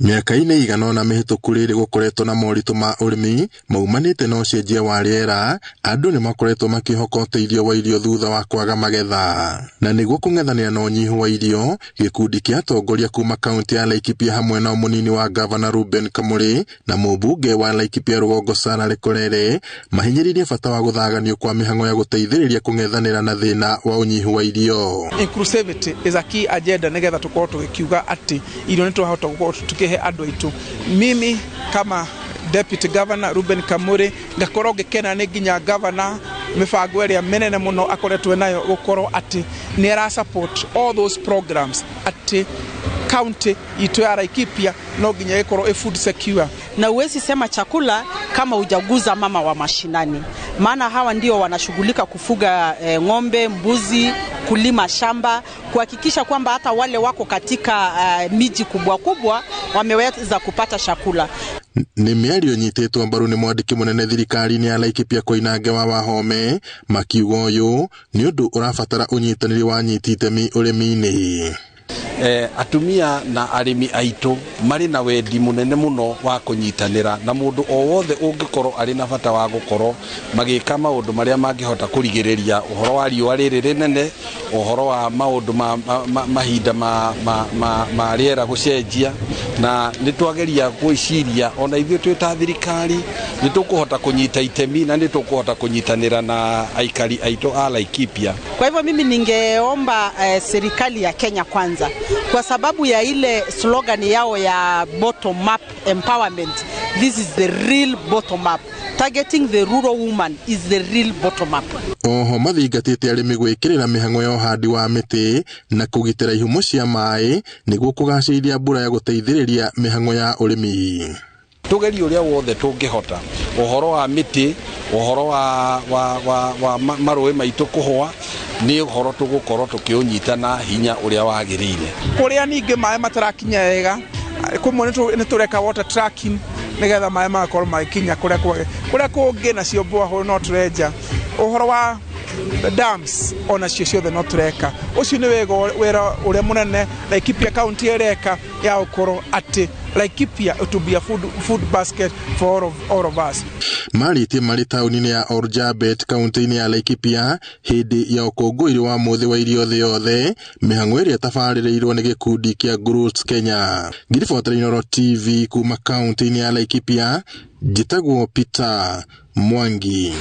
Mĩaka-inĩ ĩigana ũna mĩhĩtũku rĩrĩ gũkoretwo na moritũ ma ũrĩmi maumanĩte na ũcenjia wa rĩera, andũ nĩ makoretwo makĩhoka ũteithio wa irio thutha wa kwaga magetha. Na nĩguo kũng'ethanĩra na ũnyihu wa irio, gĩkundi kĩa atongoria kuma kaunti ya Laikipia hamwe na mũnini wa gavana Reuben Kamuri na mũmbunge wa Laikipia rũgongo Sarah Lekorere mahinyĩrĩirie bata wa gũthaganio kwa mĩhang'o ya gũteithĩrĩria kũng'ethanĩra na thĩna wa ũnyihu wa irio. Inclusivity is a key agenda nigetha tukorwo tugikiuga ati irio nĩ twahota gũkorwo tukihe andũ aitũ. Mimi kama Deputy Governor Reuben Kamuri ngakorwo ngĩkena nĩ nginya governor mĩbango ĩrĩa mĩnene mũno akoretwo nayo gũkorwo atĩ nĩ ara support all those programs atĩ county itũ ya Laikipia no nginya ĩkorwo ĩ food secure. Na huwezi sema chakula kama hujaguza mama wa mashinani, maana hawa ndio wanashughulika kufuga ng'ombe, mbuzi, kulima shamba, kuhakikisha kwamba hata wale wako katika miji kubwa kubwa wameweza kupata chakula. Nĩ mĩario ĩnyitĩtwo mbaru nĩ mwandĩki mũnene thirikari-inĩ ya Laikipia Koinange wa Wahome, makiuga ũyũ nĩ ũndũ ũrabatara ũnyitanĩri wa anyiti itemi ũrĩmi-inĩ. Atumia na arĩmi aitũ marĩ na wendi mũnene mũno wa kũnyitanĩra na mũndũ o wothe ũngĩkorwo arĩ na bata wa gũkorwo magĩka maũndũ marĩa mangĩhota kũrigĩrĩria ũhoro wa riũa rĩrĩ rĩnene, ũhoro wa maũndũ ma, ma, ma, mahinda ma, ma, ma, ma rĩera gũcenjia, na nĩ twageria gwĩciria ona ithuĩ twĩ ta thirikari nĩ tũkũhota kũnyita itemi na nĩ tũkũhota kũnyitanĩra na aikari aitũ a Laikipia. Kwa hivyo mimi ningeomba serikali ya Kenya Kwanza, kwa sababu ya ile slogan yao ya bottom up empowerment, this is the real bottom up. Targeting the rural woman is the real bottom up. Oho mathingatĩte arĩmi gwĩkĩrĩra mĩhang'o ya ũhandi wa mĩtĩ na kũgitĩra ihumo cia maĩ nĩguo kũgacĩrithia mbura ya gũteithĩrĩria mĩhang'o ya ũrĩmi. Tugerie ũrĩa wothe tũngĩhota, ũhoro wa mĩtĩ, ũhoro wa marũĩ maitũ kũhũa, nĩ ũhoro tũgũkorwo tũkĩũnyita na hinya ũrĩa wagĩrĩire. Kũrĩa ningĩ maĩ matarakinya wega, kũmwe nĩ tũreka water tracking nĩgetha maĩ magakorwo magĩkinya kũrĩa kwage. Kũrĩa kũngĩ nacio borehole no tũrenja. Ũhoro wa dams onacio ciothe no tũreka. Ũcio nĩ wĩra ũrĩa mũnene Laikipia County ĩreka ya gũkorwo atĩ Laikipia it will be a food basket for all of us. Marĩtie marĩ taũni-inĩ ya Oljabet kaunti-inĩ ya Laikipia hĩndĩ ya ũkũngũĩri wa mũthĩ wa irio thĩ yothe, mĩhang'o ĩrĩa ĩtabarĩrĩirwo nĩ gĩkundi kĩa Growth Kenya. Ngiribotera Inooro TV kuma kaunti-inĩ ya Laikipia, njĩtagwo Peter Mwangi.